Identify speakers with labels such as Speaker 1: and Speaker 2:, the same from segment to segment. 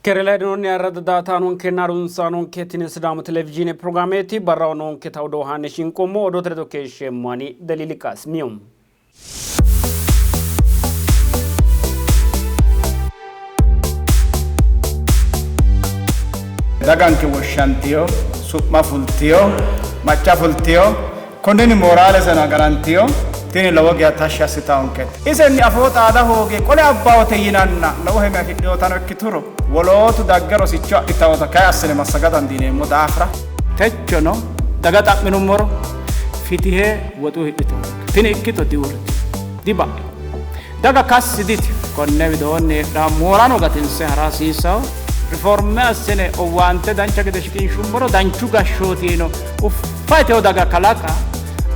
Speaker 1: Keere laydinoonni ayirrado daatanonkenna harunsaanonke tini Sidaamu televizhiine pirogiraameeti barraho noonketa odoo haa'ne shinqoommo odoote ledo keeshsheemmo ani Deliili Qaasimiyo.
Speaker 2: Daganke woshshantiyo, su'ma fultiyo, macca fultiyo, konninni mooraaleseno agarantiyo, tini lowo geya tashshi assitaonkete. Isenni afoo xaada hooge qole abbawote yinanna lowo heme afidhinotano ikkituro wolootu dagge rosicho adhitawota kay assine massaga dandiineemmo daafira techono daga xa'minummoro fitihe woxu hidhitonke. Tini ikkito diuurritino, diba'ino. Daga kassi ditino. Konne widoonni heedhanno moorano gatinse ha'ra hasiissanno. Riforme assine owaante dancha gede shiqinshummoro danchu gashshootino uffa yitino daga kalaqa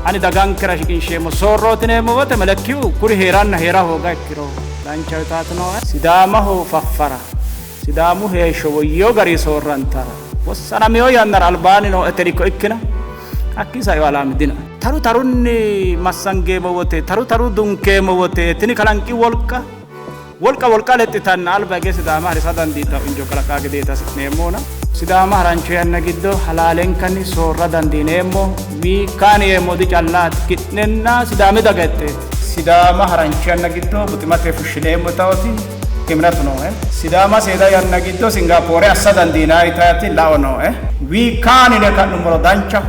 Speaker 2: ani dagankera shiqinsheemmo soorrooti yineemmo wote melekkiu kuri hee'ranna hee'ra hooga ikkiro danchaho yitaati nooe. Sidaamaho faffara, Sidaamu heeshsho woyyino garinni soorrantara wossanamino yannara albaanni noo eterikko ikkina hakkii saino alaami dino. Taru tarunni massangeemmo wote, taru taru dunkeemmo wote tini kalanqi wolqa wolqa wolqa lexxitanna alba hige Sidaama harisa dandiitanno injo kalaqa gedeeti hasi'neemmohuna. Sidaama harancho yanna giddo halaalenkanni soorra dandiineemmo. We can yeemmo dicallaati, ki'nenna Sidaami daga itteeti. Sidaama harancho yanna giddo buximate fushshineemmo yitaoti timratu nooe. Sidaama seeda yanna giddo Singapoore assa dandiinanni yitaati lao nooe. We can yine ka'nummoro danchaho,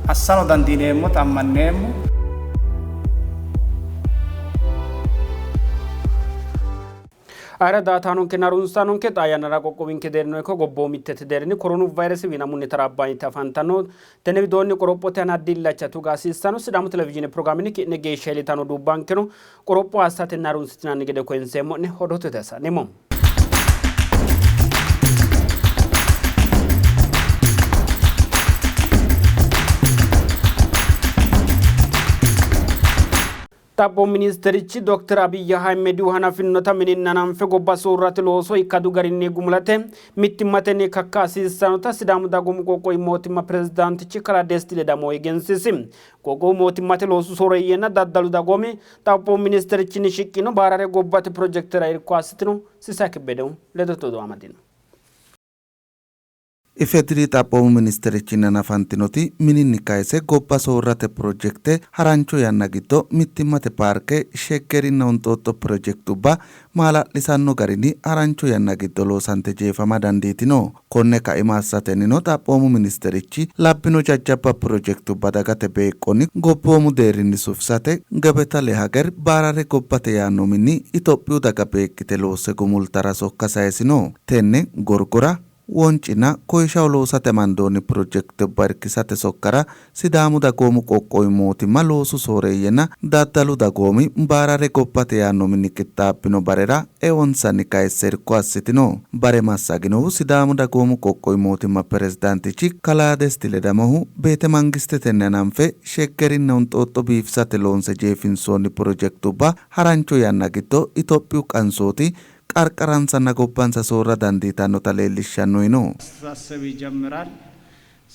Speaker 2: assano dandiineemmota ammanneemmo.
Speaker 1: Ayira daatanonkenna harunsaanonke xaa yannara qoqqowinke deerrino ikko gobboomittete deerrinni koronu vayrese wiinamunni taraabbanni afantanno. Tenne widoonni qorophote aana addi illacha tuga hasiissanno. Sidaamu televizhiine pirogiraamenni ki'ne geeshsha iillitanno duubbankeno qoropho assatenna harunsitinanni gede koyinseemmo'ne. Odoote sa'neemmo. Xaphoomu ministerichi Dokter Abiy Ahimedihu hanafinota mininna hananfe gobba soorrate looso ikkadu garinni gumulate mittimmatenni kakka hasiissannota Sidaamu Dagoomu Qoqqowi Mootimma Pirezidaantichi Kalaa Desti Ledamo egensiisi. Qoqqowu mootimmate loosu sooreeyyenna daddalu dagoomi Xaphoomu ministerichinni shiqqino baarare gobbate pirojekitera irko assitino. Sisay Kebbedehu ledote odoo amadino.
Speaker 3: IFEDRI Xaphoomu Ministerichinni hanafantinoti mininni kayse gobba soorrate pirojekte harancho yanna giddo mittimmate paarke, Sheggerinna Inxooxxo pirojektubba maala'lisanno garinni harancho yanna giddo loosante jeefama dandiitino. Konne kaima assatennino Xaphoomu Ministerichi labbino jajjabba pirojektubba dagate beeqqonni gobboomu deerrinni sufisate Gebeta Lehager Baarare Gobbate yaanno uminni Itophiyu daga beeqqite loosse gumultara sokka sayisino. Tenne Gorgora, Woncinna Koyishaho loosate amandoonni pirojekitubba irkisate sokkara Sidaamu Dagoomu Qoqqowi Mootimma loosu sooreeyyenna daddalu dagoomi Baarare Gobbate yaanno uminni qixxaabbino barera eonsanni kayisse irko assitino. Bare massaginohu Sidaamu Dagoomu Qoqqowi Mootimma Pirezidaantichi Kalaa Desti Ledamohu, Beetemangistetenni hananfe Sheggerinna Inxooxxo biifisate loonse jeefinsoonni pirojektubba harancho yanna giddo Itophiyu qansooti qarqaransanna gobbansa soorra dandiitannota leellishshanno yino.
Speaker 2: አስተሳሰብ ይጀምራል።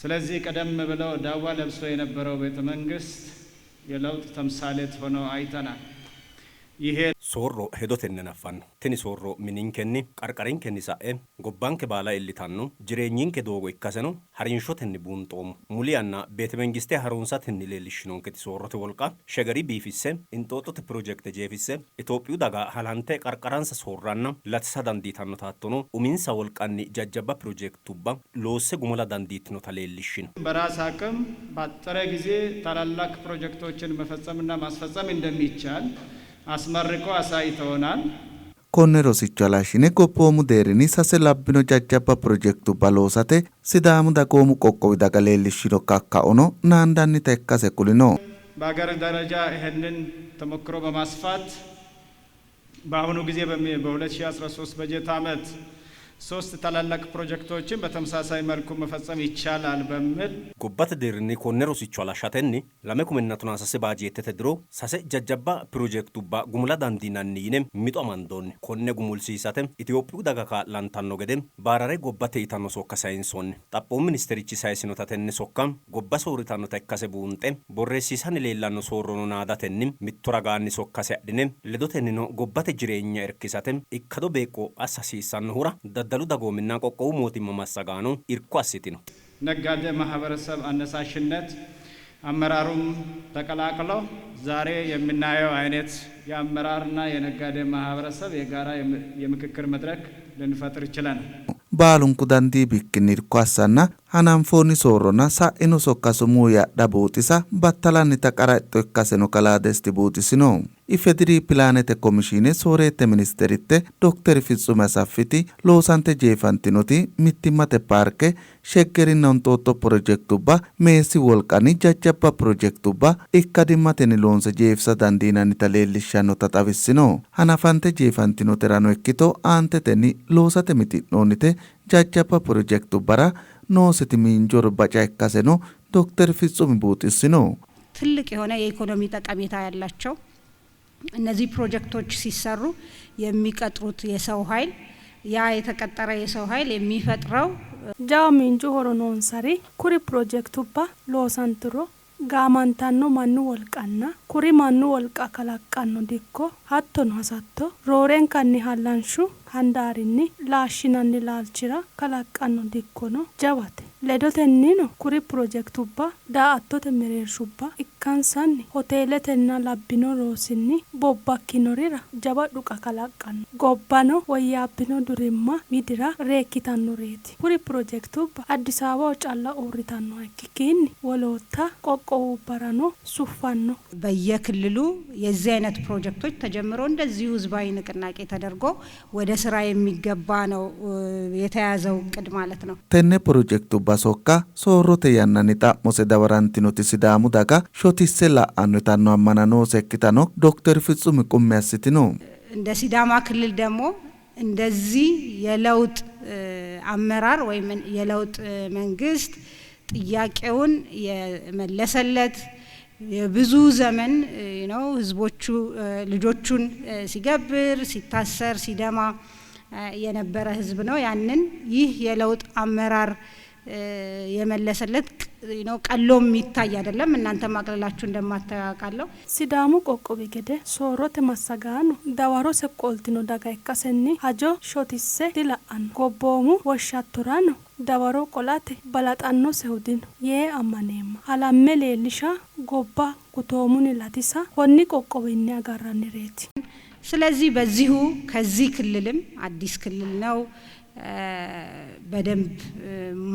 Speaker 2: ስለዚህ ቀደም ብለው ዳዋ ለብሶ የነበረው ቤተ መንግስት የለውጥ ተምሳሌት ሆኖ አይተናል። ይሄ
Speaker 4: Soorro hedotenni hanaffanno. Tini soorro mininkenni, qarqarinkenni sa'e gobbanke baala iillitanno jireenyinke doogo ikkaseno harinshotenni buunxoommo. Muli yanna Beetemengiste harunsatenni leellishshinonketi soorrote wolqa Shegeri biifisse, Inxooxxote pirojekte jeefisse Itophiyu daga halante qarqaransa soorranna latisa dandiitannota hattono uminsa wolqanni jajjabba pirojektubba loosse gumula dandiitinota leellishshino.
Speaker 2: በራስ አቅም ባጠረ ጊዜ ታላላቅ ፕሮጀክቶችን መፈጸምና ማስፈጸም እንደሚቻል አስመርቆ አሳይተውናል።
Speaker 3: Konne rosicho halashshine gobboomu deerrinni sase labbino jajjabba pirojektubba loosate Sidaamu dagoomu qoqqowi daga leellishshino kakkaono naandannita ikkase kulino.
Speaker 2: በሀገር ደረጃ ይህንን ተሞክሮ በማስፋት በአሁኑ ጊዜ በ2013 በጀት ዓመት ሶስት ታላላቅ ፕሮጀክቶችን በተመሳሳይ መልኩ መፈጸም ይቻላል በሚል
Speaker 4: Gobbate deerrinni konne rosicho halashshatenni 2013 baajeettete diro sase jajjabba pirojektubba gumula dandiinanni yine mixo amandoonni. Konne gumulsiisate Itophiyu daga kaa'lantanno gede baarare gobbate yitanno sokka sayinsoonni. Xaphoomu ministerichi sayisinota tenne sokka gobba soorritannota ikkase buunxe borreessiisanni leellanno soorrono naadatenni mitto ragaanni sokkase adhine ledotennino gobbate jireenya irkisate ikkado beeqqo assa hasiissannohura Daddalu dagoominna qoqqowu mootimma massagaano irko assitino.
Speaker 2: ነጋዴ ማህበረሰብ አነሳሽነት አመራሩም ተቀላቅሎ ዛሬ የምናየው አይነት የአመራርና የነጋዴ ማህበረሰብ የጋራ የምክክር መድረክ ልንፈጥር ችለናል።
Speaker 3: Baalunku dandii bikkinni irko assanna hananfoonni soorronna sa'ino sokka sumuu yaadha buuxisa battalannita qara hexxo ikkaseno kalaa Desti buuxisino. IFEDIRI pilaanete komishiine sooreette ministeritte Dokteri Fitsumi Asaffiti loosante jeefantinoti mittimmate paarke Sheggerinna Inxooxxo pirojektubba meessi wolqanni jajjabba pirojektubba ikkadimmatenni loonse jeefisa dandiinannita leellishshannota xawissino. Hanafante jeefantinoterano ikkito aantetenni loosate mixi'noonnite jajjabba pirojektubbara nooseti miinju horo baca ikkaseno Dokter Fitsumi buuxissino.
Speaker 5: ትልቅ የሆነ የኢኮኖሚ ጠቀሜታ ያላቸው እነዚህ ፕሮጀክቶች ሲሰሩ የሚቀጥሩት የሰው ኃይል ያ የተቀጠረ የሰው ኃይል የሚፈጥረው
Speaker 6: Jawa miinju horo noonsari kuri pirojektubba loosanturo gaamantanno mannu wolqanna kuri mannu wolqa kalaqqanno dikko hattono hasatto roorenkanni hallanshu handaarinni laashshinanni laalchira kalaqqanno dikkono jawate. Ledotennino kuri pirojektubba daa''attote mereershubba ikkansanni hoteeletenna labbino loosinni bobbakkinorira jawa dhuka kalaqqanno. Gobbano woyyaabbino durimma widira reekkitannoreeti. Kuri pirojektubba Addis Ababaho calla uurritannoha ikkikkiinni wolootta qoqqowubbarano suffanno.
Speaker 5: በየክልሉ የዚህ አይነት ፕሮጀክቶች ተጀምሮ እንደዚሁ ህዝባዊ ንቅናቄ ተደርጎ ወደ ስራ የሚገባ ነው የተያዘው እቅድ ማለት ነው።
Speaker 3: Tenne pirojektubba sokka soorrote yannanni xa'mose dawarantinoti Sidaamu daga shotisse la'anno yitanno ammana noosekkitano Dokter Fitsumi qummi assitino.
Speaker 5: እንደ ሲዳማ ክልል ደግሞ እንደዚህ የለውጥ አመራር ወይም የለውጥ መንግስት ጥያቄውን የመለሰለት የብዙ ዘመን ነው ህዝቦቹ ልጆቹን ሲገብር ሲታሰር ሲደማ የነበረ ህዝብ ነው። ያንን ይህ የለውጥ አመራር የመለሰለት ነው ቀሎ የሚታይ አይደለም። እናንተም አቅልላችሁ እንደማታውቃለሁ።
Speaker 6: Sidaamu qoqqowi gede soorrote massagaano dawarose qoltino daga ikkasenni hajo shotisse dila'anno. Gobboomu woshshattorano dawaro qolate balaxannosehu dino yee ammaneemma. Halamme leellisha gobba gutoomuni latisa konni qoqqowinni agarrannireeti.
Speaker 5: ስለዚህ በዚሁ ከዚህ ክልልም አዲስ ክልል ነው በደንብ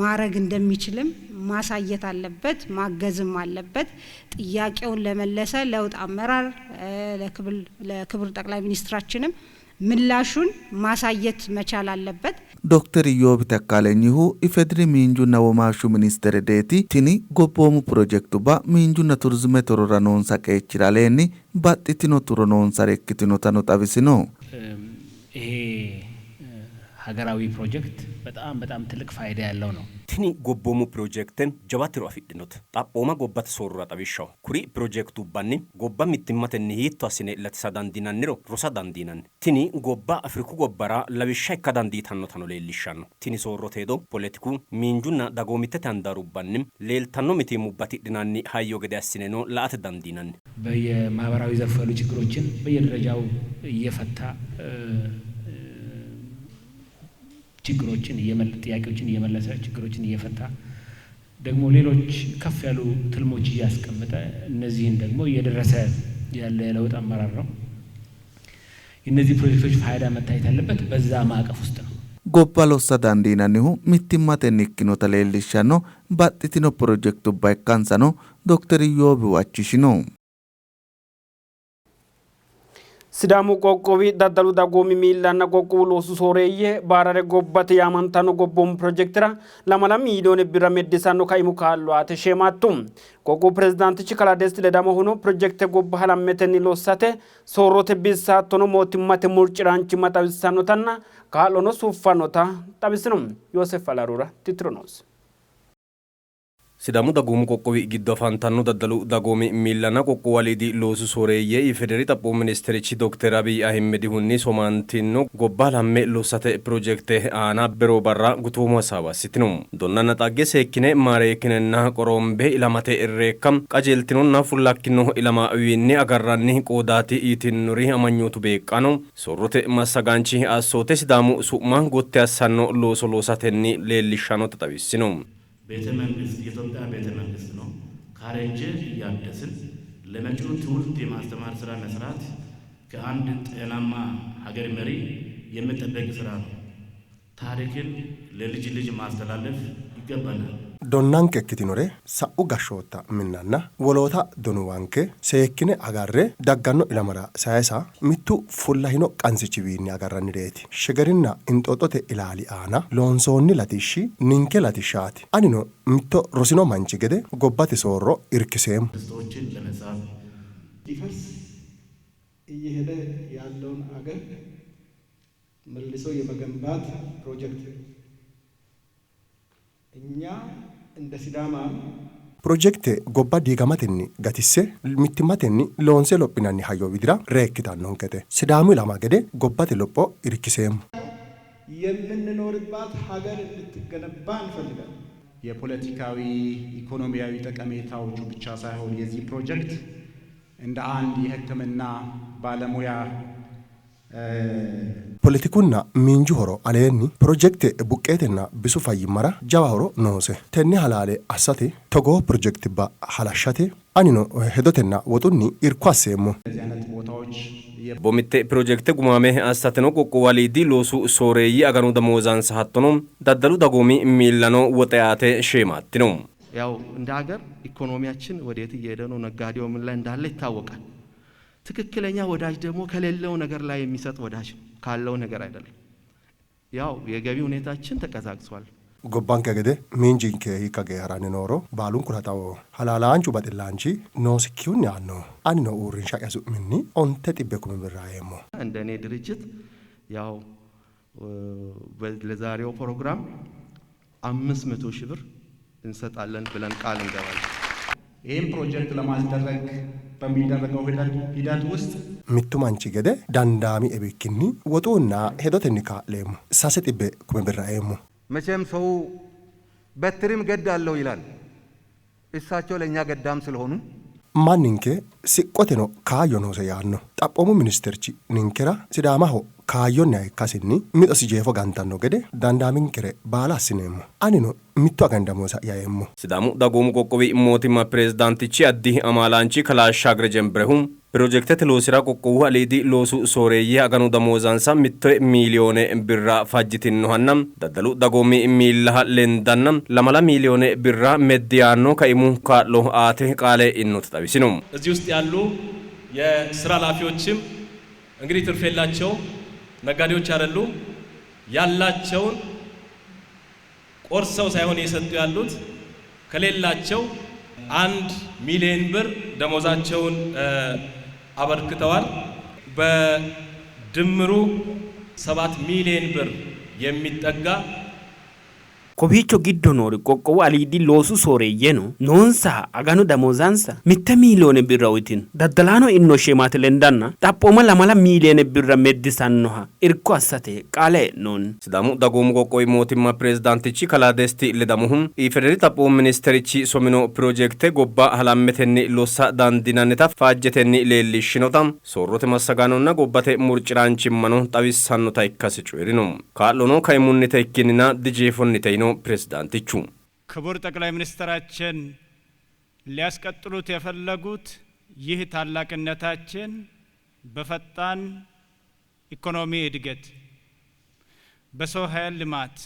Speaker 5: ማረግ እንደሚችልም ማሳየት አለበት፣ ማገዝም አለበት። ጥያቄውን ለመለሰ ለውጥ አመራር ለክብር ጠቅላይ ሚኒስትራችንም ምላሹን ማሳየት መቻል አለበት።
Speaker 3: Dokter Iyyoobi Takkalenyihu IFEDIRI miinjunna womaashshu ministere deeti tini gobboomu pirojektubba miinjunna turizimete horora noonsa qeechira aleenni baxxitino tiro noonsare ikkitinotano xawisino.
Speaker 7: ይሄ ሀገራዊ ፕሮጀክት በጣም በጣም ትልቅ ፋይዳ ያለው ነው።
Speaker 4: Tini gobboomu pirojekte jawa tiro afidhinote. Xaphooma gobbate soorrora xawishshaho. Kuri pirojektubbanni gobba mittimmatenni hiitto assine latisa dandiinanniro rosa dandiinanni. Tini gobba Afriku gobbara lawishsha ikka dandiitannotano leellishshanno. Tini soorrote hedo poletiku, miinjunna dagoomittete handaarubbanni leeltanno mitiimmubba tidhinanni hayyo gede assineno la''ate dandiinanni.
Speaker 7: በየማህበራዊ ዘርፍ ያሉ ችግሮችን በየደረጃው እየፈታ ችግሮችን ጥያቄዎችን እየመለሰ ችግሮችን እየፈታ ደግሞ ሌሎች ከፍ ያሉ ትልሞች እያስቀመጠ እነዚህን ደግሞ እየደረሰ ያለ የለውጥ አመራር ነው። የእነዚህ ፕሮጀክቶች ፋይዳ መታየት ያለበት በዛ ማዕቀፍ ውስጥ ነው።
Speaker 3: Gobba lossa dandiinannihu mittimmatenni ikkinota leellishshanno baxxitino pirojektubba ikkansano Dokter Iyyoobi huwachishino.
Speaker 1: Sidaamu qoqqowi daddalu dagoomi miillanna qoqqowu loosu sooreeyye baarare gobbate yaamantanno gobboomu pirojektera 2 miiliyoone birra meddisanno kaimu kaa'lo aate sheemaattu. Qoqqowu pirezidaantichi kalaa Desti Ledamohuno pirojekte gobba halammetenni lossate soorrote bissa hattono mootimmate murciraanchimma xawissannotanna kaa'lono suffannota xawisino. Yoosef Alarura titiro noosi.
Speaker 4: Sidaamu dagoomu qoqqowi giddo afantanno daddalu dagoomi miillanna qoqqowu aliidi loosu sooreeyye IFDR Xaphoomu ministerichi dokter Abiy Ahimedihunni somantino gobba halamme lossate pirojekte aana beroo barra gutoomu hasaawa assitino. Donnanna xagge seekkine maareekkinenna qorombe ilamate reekka qajeeltinonna fullakkino ilamawiinni agarranni qoodaati yitinnori amanyootu beeqqaano soorrote massagaanchi assoote Sidaamu su'ma gotti assanno looso loosatenni leellishshannota xawissino.
Speaker 8: ቤተ መንግስት የኢትዮጵያ ቤተ መንግስት ነው። ካረጀ እያደስን ለመጪው ትውልድ የማስተማር ስራ መስራት ከአንድ ጤናማ ሀገር መሪ የሚጠበቅ ስራ ነው። ታሪክን ለልጅ ልጅ ማስተላለፍ ይገባናል።
Speaker 9: Donnanke ikkitinore sa'u gashshootta minnanna woloota donuwanke seekkine agarre dagganno ilamara sayisa mittu fullahino qansichiwiinni agarrannireeti. Shegerinna Inxooxxote ilaali aana loonsoonni latishshi ninke latishshaati. Anino mitto rosino manchi gede gobbate soorro irkiseemmo.
Speaker 8: ቶችን ለመጻፍ
Speaker 10: ሊፈርስ እየሄደ ያለውን አገር መልሶ የመገንባት ፕሮጀክት እኛ እንደ ሲዳማ
Speaker 9: Pirojekte gobba diigamatenni gatisse mittimmatenni loonse lophinanni hayyo widira reekkitannonkete. Sidaamu ilama gede gobbate lopho irkiseemmo.
Speaker 10: የምንኖርባት ሀገር እንድትገነባ እንፈልጋለን።
Speaker 2: የፖለቲካዊ ኢኮኖሚያዊ ጠቀሜታዎቹ ብቻ ሳይሆን የዚህ ፕሮጀክት እንደ አንድ የሕክምና ባለሙያ
Speaker 9: Poletikunna miinju horo aleenni pirojekte buqqeetenna bisu fayyimmara jawa horo noose. Tenne halaale assate togoo pirojekitubba halashshate anino hedotenna woxunni irko asseemmo.
Speaker 2: እንደዚህ አይነት ቦታዎች
Speaker 4: Gomitte pirojekte gumaame assateno qoqqowu aliidi loosu sooreeyye aganu damoozansa hattono daddalu dagoomi miillano woxe aate sheemaattino.
Speaker 11: ያው እንደ ሀገር ኢኮኖሚያችን ወዴት እየሄደ ነው፣ ነጋዴው ምን ላይ እንዳለ ይታወቃል። ትክክለኛ ወዳጅ ደግሞ ከሌለው ነገር ላይ የሚሰጥ ወዳጅ ነው፣ ካለው ነገር አይደለም። ያው የገቢ ሁኔታችን ተቀዛቅዟል።
Speaker 9: Gobbanke gede miinjinke hiikka geya haranni nooro baalunkura xawoho. Halaalaanchu baxillaanchi noosikkihunni aannoho. Anino uurrinsha'ya su'minni 900 kume birra eemmo.
Speaker 11: እንደ እኔ ድርጅት ያው ለዛሬው ፕሮግራም 500 ሺህ ብር እንሰጣለን ብለን ቃል እንገባለን።
Speaker 2: ይህም ፕሮጀክት ለማስደረግ በሚደረገው ሂደት ውስጥ
Speaker 9: Mittu manchi gede dandaamie bikkinni woxunna hedotenni kaa'leemmo. 600 kume birra eemmo.
Speaker 12: መቼም ሰው በትርም ገድ አለው ይላል። እሳቸው ለእኛ ገዳም ስለሆኑ
Speaker 9: Manninke siqqoteno kaayyo noose yaanno. Xaphoomu ministirchi ninkera Sidaamaho kaayyonniha ikkasinni mixosi jeefo gantanno gede dandaaminkere baala assineemmo. Anino mittu agani damooza'ya eemmo.
Speaker 4: Sidaamu dagoomu qoqqowi mootimma pirezidaantichi addi amaalaanchi kalaa Ashshaagre Jemberehu pirojekitete loosira qoqqowu aliidi loosu sooreeyye aganu damoozansa 1 miiliyoone birra fajjitinnohanna daddalu dagoomi miillaha lendanna 2 miiliyoone birra meddi yaanno kaimu kaa'lo aate qaale e'inota xawisino.
Speaker 13: እዚህ ውስጥ ያሉ የስራ ኃላፊዎችም እንግዲህ ትርፍ የላቸውም፣ ነጋዴዎች አይደሉም። ያላቸውን ቆርሰው ሳይሆን እየሰጡ ያሉት ከሌላቸው 1 ሚሊዮን ብር ደሞዛቸውን አበርክተዋል። በድምሩ 7 ሚሊዮን ብር የሚጠጋ
Speaker 1: Kowiicho giddo noori qoqqowu aliidi loosu sooreeyyeno noonsaha aganu damoozansa 1 miiliyoone birra uyitino. Daddalaano e'ino sheemaate lendanna xaphooma 2 miiliyoone birra meddisannoha irko assate qaale e'noonni.
Speaker 4: Sidaamu dagoomu qoqqowi mootimma pirezidaantichi kalaa Desti Ledamohu IFDR xaphoomu ministerichi somino pirojekite gobba halammetenni lossa dandiinannita faajjetenni leellishshinota soorrote massagaanonna gobbate murciraanchimmano xawissannota ikkasi coyi'rino. Kaa'lono kaimunnite ikkinnina dijeefonnite yino ፕሬዝዳንቲቹ።
Speaker 2: ክቡር ጠቅላይ ሚኒስትራችን ሊያስቀጥሉት የፈለጉት ይህ ታላቅነታችን በፈጣን ኢኮኖሚ እድገት፣ በሰው ኃይል ልማት፣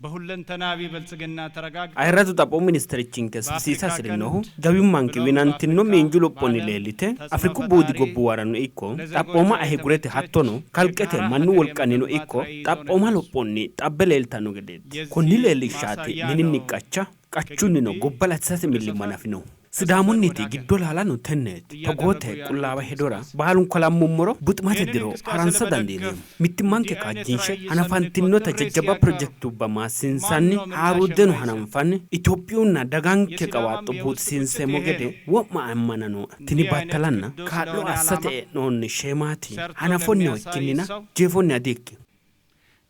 Speaker 2: በሁለንተናዊ ብልጽግና ተረጋግጦ
Speaker 1: Ayirradu xaphoomu ministerichinke sufisiisa hasi'rinohu jawimmanke winantinno miinju lophonni leellite Afriku buudi gobbuwarano ikko xaphooma ahigurete hattono kalqete mannu wolqannino ikko xaphooma lophonni xabbe leeltanno gedeeti. Konni leellishshaati mininni qacha qachunnino gobba latisate millimma hanafinohu. Sidaamunniti giddo laalano tenneeti. Togoote qullaawa hedora baalunku halammummoro buximate diro haransa dandiineemmo. Mittimmanke kaajjinshe hanafantinota jajjabba pirojekitubba maassiinsanni haaruuddeno hananfanni Itophiyunna daganke qawaaxxo buuxisiinseemmo gede wo'ma ammana nooe. Tini battalanna kaa'lo assate e'noonni sheemaati hanafonniho ikkinnina jeefonniha di ikkino.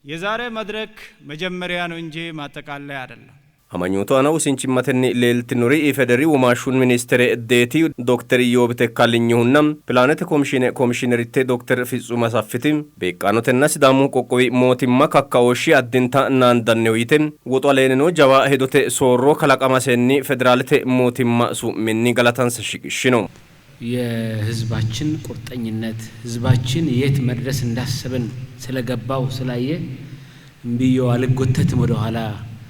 Speaker 2: የዛሬ መድረክ መጀመሪያ ነው እንጂ ማጠቃለያ አይደለም።
Speaker 4: Amanyootu aana wosinchimmatenni leeltinori IFDR Womaashshu ministere Deeti Dokter Iyyoob Tekkaalinyihunna Pilaanete komishiine komishiineritte Dokter Fitsum Asaffiti beeqqaanotenna Sidaamu qoqqowi mootimma kakkaooshshi addinta naandanniho yite woxu aleenino jawa hedote soorro kalaqamasenni federaalete mootimma su'minni galatansa shiqishshino.
Speaker 7: የህዝባችን ቁርጠኝነት ህዝባችን የት መድረስ እንዳሰብን ስለገባው ስላየ እምቢዮ አልጎተትም ወደ ኋላ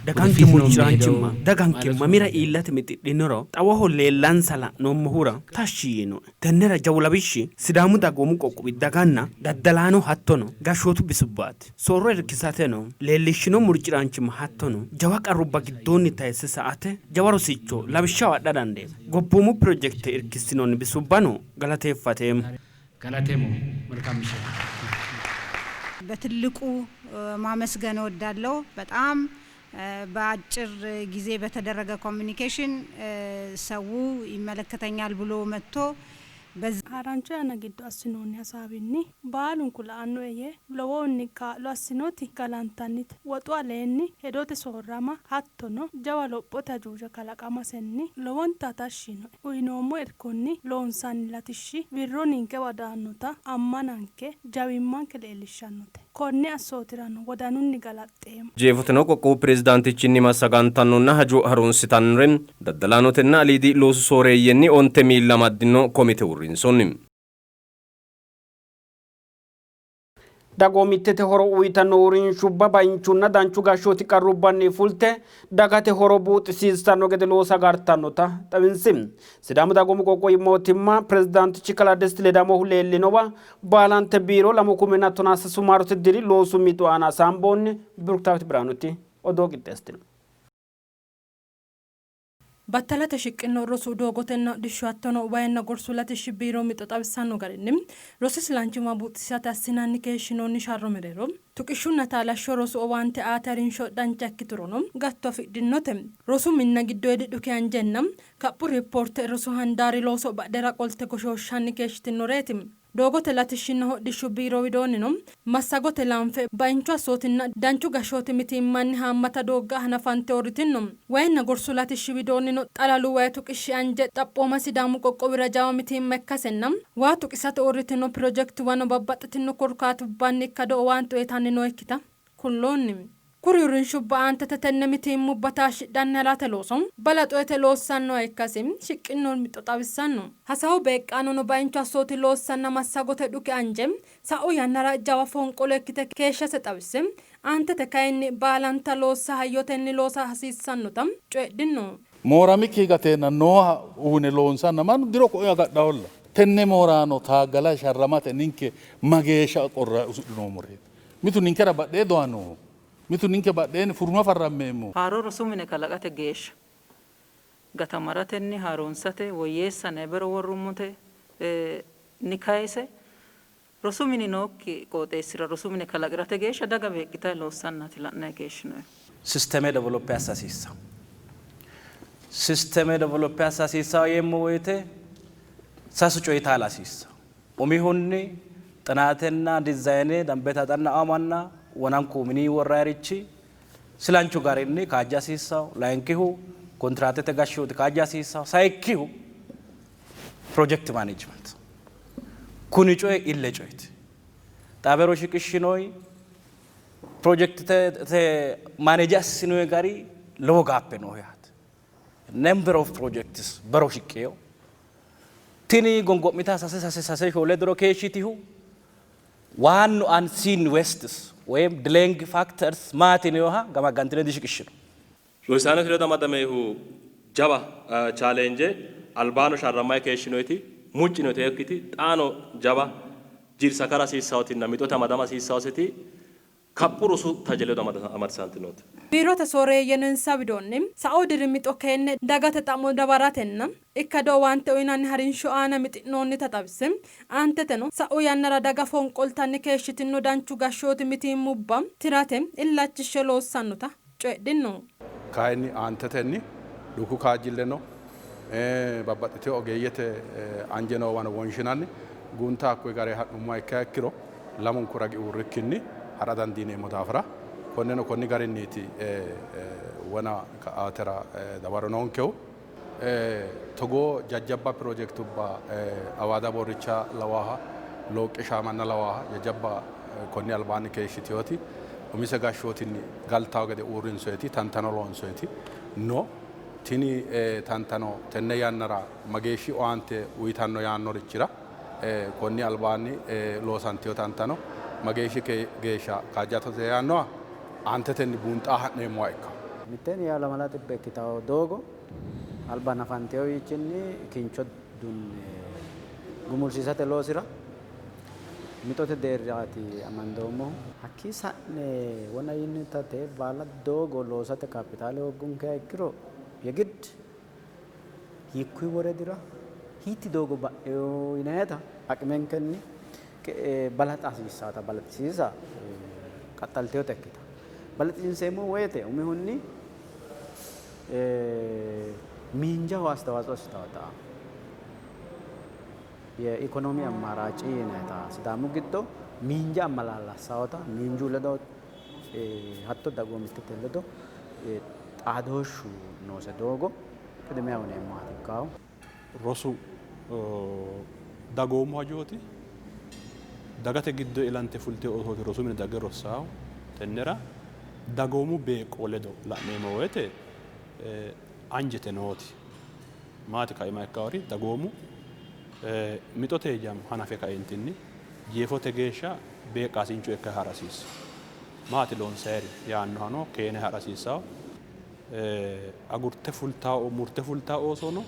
Speaker 1: Daganke murciraanchimma daganke mamira iillate mixidhinoro xawoho leellansa la'noommohura tashshi yiinoe. Tennera jawu lawishshi Sidaamu dagoomu qoqqowi daganna daddalaano hattono gashshootu bisubbaati. Soorro irkisateno leellishshino murciraanchimma hattono jawa qarrubba giddoonni tayisse sa''ate jawa rosicho lawishshaho adha dandeemmo. Gobboomu pirojekite irkissinoonni bisubbano galateeffateemmo.
Speaker 7: ገላቴሞ መልካም ምሽት።
Speaker 5: በትልቁ ማመስገን እወዳለሁ። በጣም በአጭር ጊዜ በተደረገ ኮሚኒኬሽን ሰው ይመለከተኛል ብሎ መጥቶ
Speaker 6: Harancho yanna giddo assinoonni hasaawinni baalunku la''annoe yee lowohunni kaa'lo assinoti galantannite. Woxu aleenni hedote soorrama hattono jawa lophote ajuuja kalaqamasenni lowonta tashshi yiinoe. Uyinoommo irkonni loonsanni latishshi wirro ninkewa daannota ammananke jawimmanke leellishshannote. Konni assootirano wodanunni galaxxeemmo.
Speaker 4: Jeefoteno qoqqowu pirezidaantichinni massagantannonna hajo harunsitannore daddalaanotenna aliidi loosu sooreeyyenni 9 miilla amaddino komite uurrinsoonni.
Speaker 1: Dagoomittete horo uyitanno uurrinshubba bainchunna danchu gashshooti qarrubbanni fulte dagate horo buuxisiissanno gede loosa agartannota xawinsi. Sidaamu dagoomu qoqqowi mootimma pirezidaantichi kalaa Desti Ledamohu leellinowa baalante biiro 2013 maarote diri loosu mixo aana hasaamboonni. Biruktaawit Biraanuti odoo qixxeessitino.
Speaker 14: Battalate shiqqino rosu doogotenna hodhishshu hattono wayinna gorsu latishshi biiro mixo xawissanno garinni rosu isilanchimma buuxisate assinanni keeshshinoonni sharro mereero tuqishshunna taalashsho rosu owaante aate harinsho dancha ikkiturono gatto afidhinote. Rosu minna giddoyidi dhuki anjenna kaphu riippoorte rosu handaari looso badhera qolte goshooshshanni keeshshitinoreeti. Doogote latishshinna hodhishshu biiro widoonnino massagote laanfe bainchu assootinna danchu gashshooti mitiimmanni haammata doogga hanafante uurritino. Wayinna gorsu latishshi widoonnino xalalu wayi tuqishshi anje xaphooma Sidaamu qoqqowira jawa mitiimma ikkasenna waa tuqisate uurritino pirojektuwano babbaxxitino korkaatubbanni ikkado owaante uyitanni nookkita kulloonni. Kuri uurrinshubba aantete tenne mitiimmubba taashshidhanni harate looso balaxote loossannoha ikkasi shiqqino mixo xawissanno. Hasaawu beeqqaanono bainchu assooti loossanna massagote dhuki anje sa'u yannara jawa fonqolo ikkite keeshshase xawisse aantete kayinni baalanta loossa hayyotenni loosa hasiissannota coyidhino.
Speaker 15: Mooramikki higateenna nooha uune loonsanna mannu diro ko'e agadhaholla. Tenne mooraano taaggala sharramate ninke mageeshsha qorra usudhinoommoreeti. Mitu ninkera badhee doannoho. Mitu ninke badheenni furma farrammeemmo.
Speaker 16: Haaro rosu mine kalaqate geeshsha gatamaratenni haaroonsate woyyeessa bero worrummote ni kayise rosu mini nookki qooxeessira rosu mine kalaqirate geeshsha daga beeqqitayi loossannaati la'nayi keeshshinoyi.
Speaker 17: Sisteme develop assa hasiissawo. Sisteme develop assa hasiissawo yeemmo woyte sasu coyi taala hasiissawo. Umihunni xinaatenna dizayine dambete axanna manna wonanku mini worrayirichi silanchu garinni kaajja hasiissawo. Layinkihu kontiraatete gashshooti kaajja hasiissawo. Sayikkihu project management. Kuni coyi ille coyiti. Xaabero shiqishshinoyi projektete manage assinoyi gari lowo gaappe nooho yaate. Number of projects bero shiqqeyo. Tini gongo'mita sase sase sase shoole diro keeshshitihu waannu unseen wastes ወይም delaying factors maati yinoha gamaggantine dishiqishshino.
Speaker 13: Rosaanote ledo amadaminohu jawa challenge albaano sharramay keeshshinoyti muccinote ikkiti xaano jawa jirsa kara hasiissawutinna mixote amadama hasiissawuseti Kaphu rosu taje ledo amadisantinote.
Speaker 14: Biirote sooreeyyeno insa widoonni, sa'u diri mixo keenne dagate xa'mo dawaratenna ikkado owaante uynanni harinsho aana mixi'noonnita xawisse, aanteteno sa'u yannara daga fonqoltanni keeshshitinno danchu gashshooti mitiimmubba tirate illachishshe loossannota coyidhinno.
Speaker 18: Kayinni aantetenni dhuku kaajjilleno babbaxxitino ogeeyyete anje noowano wonshinanni guunta hakkuyi garinni ha'nummoha ikkiha ikkiro lamunku ragi uurrikkinni ha'ra dandiineemmo daafira konneno konni garinniiti wona ka'aatera dawaro noonkehu. Togoo jajjabba pirojekitubba Awaada Borricha lawaaha, Looqqe Shaamanna lawaaha jajjabba konni albaanni keeshshitinoti umise gashshootinni galtawo gede uurrinsoyiti tantano loonsoyiti no. Tini tantano tenne yannara mageeshshi owaante uyitanno yaannorichira konni albaanni loosantino tantano mageeshshi geeshsha kaajjatote yaannoha aantetenni buunxaa ha'neemmoha ikkanno.
Speaker 19: Mitteenni yaa lamala xibbe ikkitanno doogo alba hanafantewowiichinni kincho dunne gumulsiisate loosira mixote deerraati amandoommohu. Hakkii sa'ne wona yinita tee baala doogo loosate kaapitaale hooggunkeha ikkiro yegidd hiikkuyi woradira hiitti doogo ba'ino yinayita aqimenkenni balaxa hasiissaata balaxisiisa qaxxaltinota ikkitanno. Balaxisiinseemmo woyte umihunni miinjaho astawaatsኦ assitaata የኢኮኖሚ አማራጭ yinayita Sidaamu giddo miinja ammalaallassawota miinju ledo hatto dagoomittete ledo xaadooshshu noose doogo qidimiya uyineemmohaati ikkahu.
Speaker 20: Rosu dagoomu hajooti. Dagate giddo ilante fultino oosooti rosu mine dagge rossaahu. Tennera dagoomu beeqqo ledo la'neemmo woyte anjete nooti. Maati kaima ikkaori dagoomu mixote hanafe kaentinni jeefote geeshsha beeqqaasincho ikke ha'ra hasiissa. Maati loonsayiri yaannohano keene ha'ra hasiissawo. Agurte fultawo murte fultawo oosono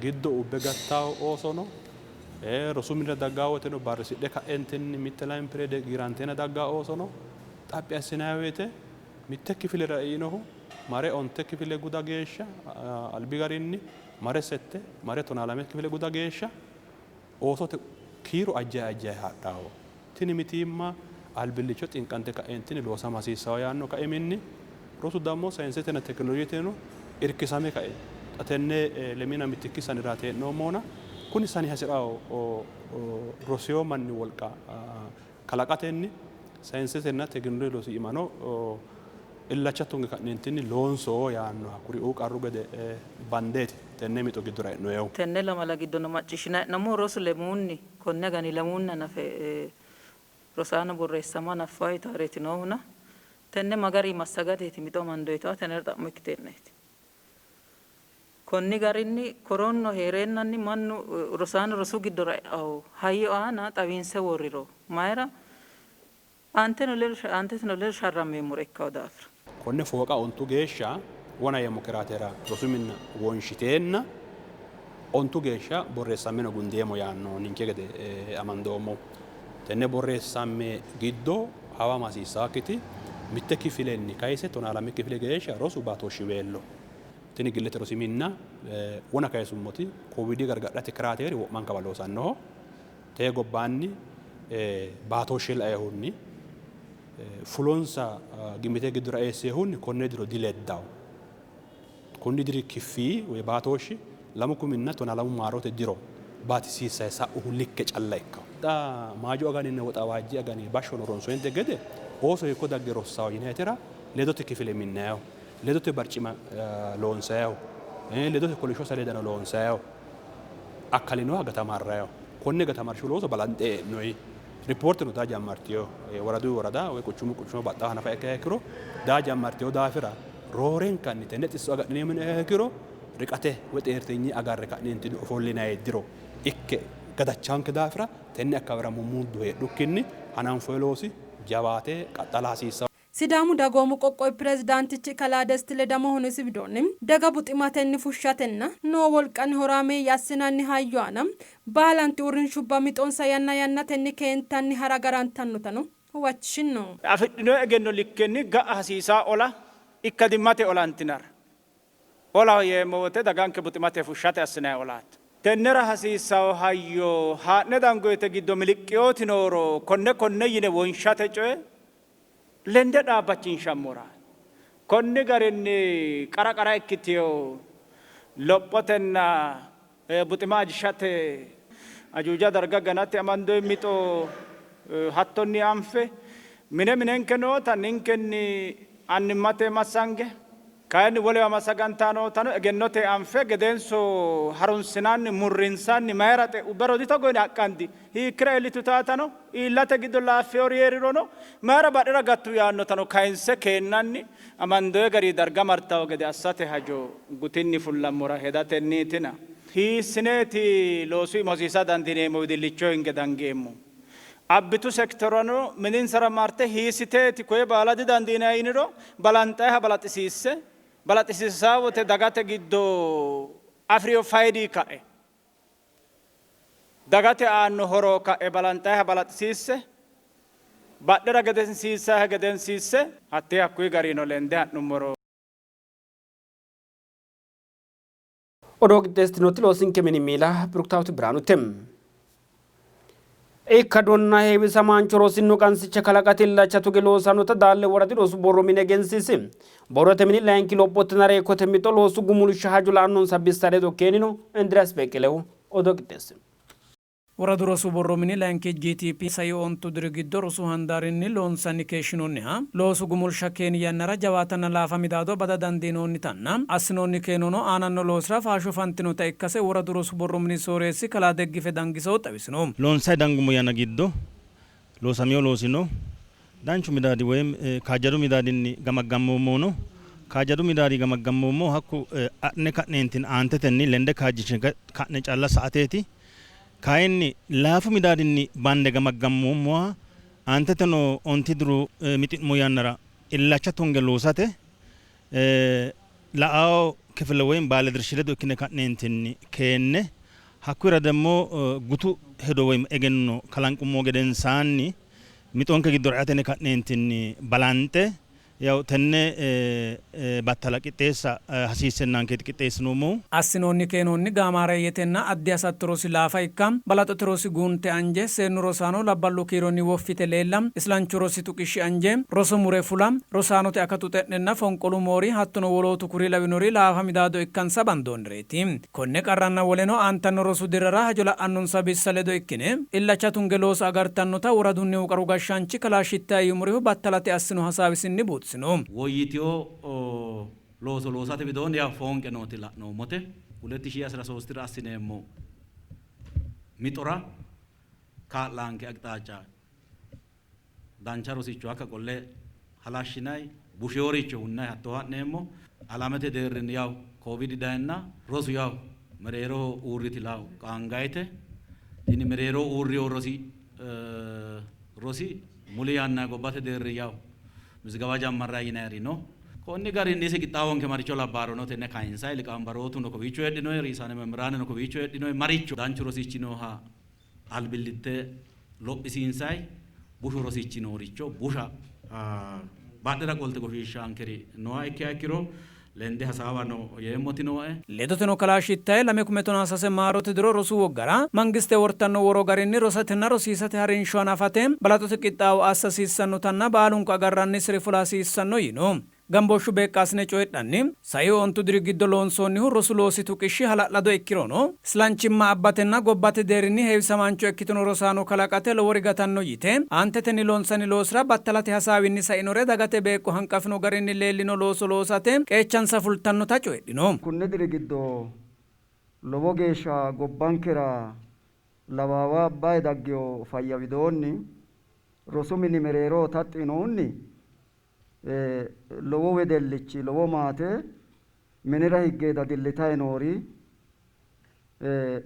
Speaker 20: giddo ubbe gattawo oosono rosu minira daggaa woyteno barrisidhe ka'entinni mitte layinki pireede giiranteena daggaa oosono xaphi assinanni woyte mitte kifilera einohu mare onte kifile guda geeshsha albi garinni mare sette mare tonaa lame kifile guda geeshsha oosote kiiro ajjayi ajjayi hadhawo. Tini mitiimma albillicho xinqante ka'entinni loosama hasiissawo yaanno kaiminni rosu dammo sayinsetenna tekinoloojeteno irkisame kae xa tenne lemina mittikki saniraati hee'noommohuna kuni sani hasi'rawo rosiyo manni wolqa kalaqatenni sayinsetenna tekinolooje loosi iimano illacha tunge ka'neentinni loonso yaannoha kuriuu qarru gede bandeeti tenne mixo giddora e'noyehu.
Speaker 16: Tenne lamala giddono macciishshinanni hee'noommohu rosu lemuunni konne agani lemuunni hanafe rosaano borreessama hanaffanno yitaareeti noohuna tenne ma garinni massagateeti mixo amandoyitawo tenera xa'mo ikkiteennaeti. Konni garinni koronno hee'reennanni mannu rosaano rosu giddora e'anno hayyo aana xawinse worriro mayira aanteteno ledo sharrammeemmore ikkanno daafira.
Speaker 20: Konne fooqa ontu geeshsha wona yeemmo kiraatera rosu minna wonshiteenna ontu geeshsha borreessammeno gundeemmo yaanno ninke gede amandoommo. Tenne borreessamme giddo hawama hasiissaakkiti mitte kifilenni kayise 12 kifile geeshsha rosu baatooshshiweello. Tini gillete rosi minna wona kayisummoti kowiidi gargadhate kiraateeri wo'mankawa loosannoho. Tee gobbaanni baatooshshe laehunni fulonsa gimmite giddora eessehunni konne diro dileddawo. Konni diri kiffiyi woy baatooshshi 2012 maarote diro baatisiissayi sa'uhu likke calla ikkawo. Xa maajo aganinna woxawaajje agani bashshono ronsoyinte gede ooso hiikko dagge rossawo yinayitera ledote kifile minnayiho, ledote barcima loonsayiho, ledote kolishsho saleedano loonsayiho, akkalinoha gatamarrayiho. Konne gatamarshu looso balanxe e'noyi. Ripoorteno daa jammartiyo woradu worada woy quchumu quchuma baxxawo hanafa ikkiha ikkiro daa jammartiyo daafira roorenkanni tenne xisso agadhineemmo yiniha ikkiro riqate woy xeertinye agarre ka'neentinni ofollinayi diro ikke gadachanke daafira tenne akkawira mummuuddu heedhukkinni hananfoyi loosi jawaate qaxxala hasiissanno.
Speaker 14: Sidaamu Dagoomu Qoqqowi Pirezidaantichi Kalaa Desti Ledamohuno isi widoonni, daga buximatenni fushshatenna noo wolqanni horaameeyye assinanni hayyo aana baalanti uurrinshubba mixonsa yanna yannatenni keentanni hara agarantannotano huwachishinno.
Speaker 2: Afidhino egenno likkenni ga'a hasiisaa ola ikkadimmate olantinara olaho yeemmo wote daganke buximate fushshate assinanni olaati. Tennera hasiissawo hayyo haa'ne dangoyete giddo miliqqeyooti nooro konne konne yine wonshate coye lende dhaabbachinshammora konni garinni qara qara ikkiteyo lophotenna buxima ajishate ajuuja darga ganate amandoy mixo hattonni anfe mine minenke noota ninkenni annimmate massange kayinni wolewa massagantaa nootano egennote anfe gedenso harunsinanni murrinsanni mayira xe'u bero ditogo yine haqqandi hiikkira iillitu taatano iillate giddo laaffeori heerirono mayira badhera gattu yaannotano kayinse keennanni amandoye gari darga martawo gede assate hajo gutinni fullammora hedatenniitina hiissineeti loosu iima hosiisa dandiineemmo wedillicho hinge dangeemmo abbitu sektorano mininsara marte hiissiteeti koye baala didandiinanni yiniro balanxayiha balaxisiisse balaxisiisaa wote dagate giddo afiriyo fayidii ka'e dagate aanno horo ka'e balanxayiha balaxisiisse badhera gedensiissaha gedensiisse hattee hakkuyi garino lende ha'nummoro.
Speaker 1: Odoo qixxeessitinoti loosinke mini miila Biruktaawit Biraanuti. Ikkadonna heewisamaancho rosinno qansicha kalaqate illacha tuge loosannota Daalle Woradi Rosu Borro Mini egensiisi. Borrote mini layinki lophotenna reekkote mixo loosu gumulsha hajo la'annonsa bissa ledo keenino. Indiriyaas Beqqelehu odoo qixxeessino.
Speaker 21: Woradu Rosu Borro Mini layinki GTP sai ontu diri giddo rosu handaarinni loonsanni keeshshinoonniha loosu gumulsha keeni yannara jawaatanna laafa midaado bada dandiinoonnitanna assinoonni keenono aananno loosira faasho fantinota ikkase Woradu Rosu Borro Mini Sooreessi Kalaa Deggife Dangisow xawisino.
Speaker 8: Loonsanni dangummo yanna giddo loosamino loosi no. Danchu midaadi woy kaajjadu midaadinni gamaggammoommohu no. Kaajjadu midaadi gamaggammoommohu hakku adhine ka'neentinni aantetenni lende kaajjinshe ka'ne calla sa''ateeti. Kayinni laafu midaadinni bande gamaggammoommoha aanteteno onti diru mixi'nummo yannara illacha tunge loosate la'awo kifile woy baaledirshi ledo ikkine ka'neentinni keenne hakkuyira demmo gutu hedo woy egenno kalanqummo gedensaanni mixonke giddora eate yine ka'neentinni balanxe yaw tenne battala qixxeessa hasiissennankeeti qixxeessinoommohu.
Speaker 21: Assinoonni keenonni gaamaareeyyetenna addi hasatto rosi laafa ikka, balaxote rosi guunte anje, seennu rosaano labballu kiironni woffite leella, islanchu rosi tuqishshi anje, roso mure fula, rosaanote akatu xe'nenna fonqolu moori hattono wolootu kuri lawinori laafa midaado ikkansa bandoonnireeti. Konne qarranna woleno aantanno rosu dirrara hajo la'annonsa bissa ledo ikkine illacha tunge loosa agartannota woradunnihu qaru gashshaanchi kalaa Shittaye Yumurihu battalate assino hasaawisinni buuxisino.
Speaker 22: Woyyitino looso loosate widoonni yaw foonqe nooti la'noommote. 2013 ra assineemmo mixora kaa'laanke aqixaaca dancha rosicho hakka qolle halashshinay, busheeworicho hunnay hattoo ha'neemmo. Alamete deerrinni yaw Covid dayenna rosu yaw mereeroho uurriti law qaangayte. Tini mereeroho uurriyo rosi rosi muli yanna gobbate deerri yaw mizgawa jammarray yinayri no. Konni garinni isi qixxaawonke maricho labbaarono tenne kayinsay liqambarootuno kowiicho heedhinoy, riisaane memiraaneno kowiicho heedhinoy, maricho danchu rosichi nooha albillitte lophisiinsay, bushu rosichi nooricho busha badhera qolte goshiishshaankeri nooha ikkiha ikkiro lende hasaawa no yeemmoti nooe.
Speaker 21: Ledoteno kalaa Shittaye 2013 maarote diro rosu woggara mangiste wortanno woro garinni rosatenna rosiisate harinsho hanafate balaxote qixxaawo assa hasiissannotanna baalunku agarrannisiri fula hasiissanno yiino. Gambooshshu beeqqaasine coyidhanni, saihu ontu diri giddo loonsoonnihu rosu loosi tuqishshi hala'lado ikkirono, islanchimma abbatenna gobbate deerrinni heewisamaancho ikkitino rosaano kalaqate lowori gatanno yite, aantetenni loonsanni loosira battalate hasaawinni sainore dagate beeqqo hanqafino garinni leellino looso loosate qeechansa fultannota coyidhino.
Speaker 23: Kunni diri giddo lowo geeshsha gobbankera lawaawa abbayi daggino fayya widoonni rosu mini mereeroho taxxi yinohunni Lowo wedellichi, lowo maate minira higge dadillitanni noori,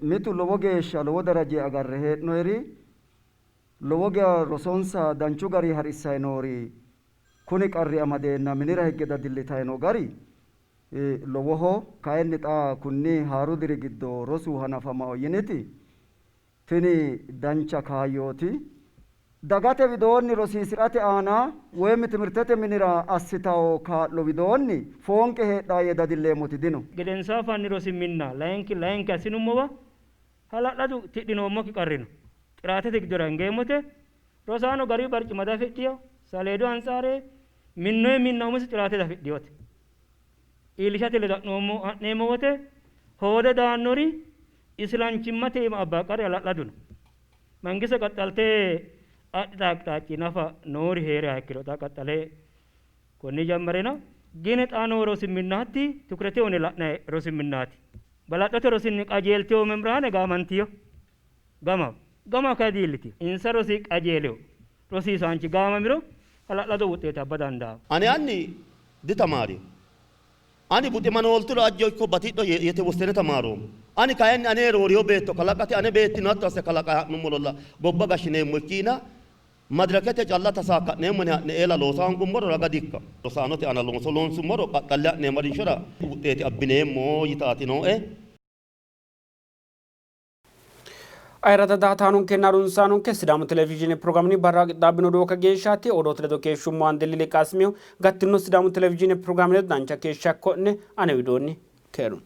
Speaker 23: mitu lowo geeshsha lowo daraji agarre hee'noyiri, lowo geya rosonsa danchu garinni ha'rissanni noori kuni qarri amadeenna minira higge dadillitanni noo gari lowoho. Kayinni xa kunni haaru diri giddo rosu hanafamao yiniti tini dancha kaayyooti. Dagate widoonni rosiisi'rate aana woyim timirtete minira assitawo kaa'lo widoonni foonqe heedhawo yee dadilleemmoti dino.
Speaker 3: Gedensaa fanni rosi minna layinki layinki assinummowa hala'ladu tidhinoommokki qarri no. Xiraatete giddora hingeemmote rosaano gari barcima dafidhino, saleedu antsaare, minnoyi minna umisi xiraate dafidhinote. Iillishate ledo ha'noommo ha'neemmo wote hoode daannori isilanchimmate iima abba qarri hala'ladu no. Mangiste qaxxalte adhita aqixaacci nafa noori hee'riha ikkiro xa qaxxale konni jammarena gine xa noo rosi minna hatti tukurete uyine la'nanni rosi minnaati. Balaxote rosinni qajeeltino memraane gaamantino gama gama kay diillitino. Insa rosi qajeelino rosiisaanchi gaamamiro hala'lado wuxeete abba dandaanno.
Speaker 10: Ane anni ditamaarino. Ani buxima noolturo ajjo ikko batidho yete wossene tamaaroommo. Ani kayinni ane rooriyo beetto kalaqate ane beettino hatto asse kalaqa ha'nummorolla gobba gashshineemmo ikkiina madirakete calla tasaakka'neemmo yine ha'ne eela loosa hoongummoro raga dikka. Rosaanote aana looso loonsummoro qaxxalle ha'neemmo harinshora wuxeete abbineemmo yitaati nooe.
Speaker 1: Ayirrada daatanonkenna harunsaanonke Sidaamu Televizhiine pirogiraamini barra qixxaabbino odoo kageeshshaati. Odoote ledo keeshshummo Andilli Liqaasimihu. Gattino Sidaamu Televizhiine pirogiraame ledo dancha keeshsha ikko'ne. Ane widoonni keeru.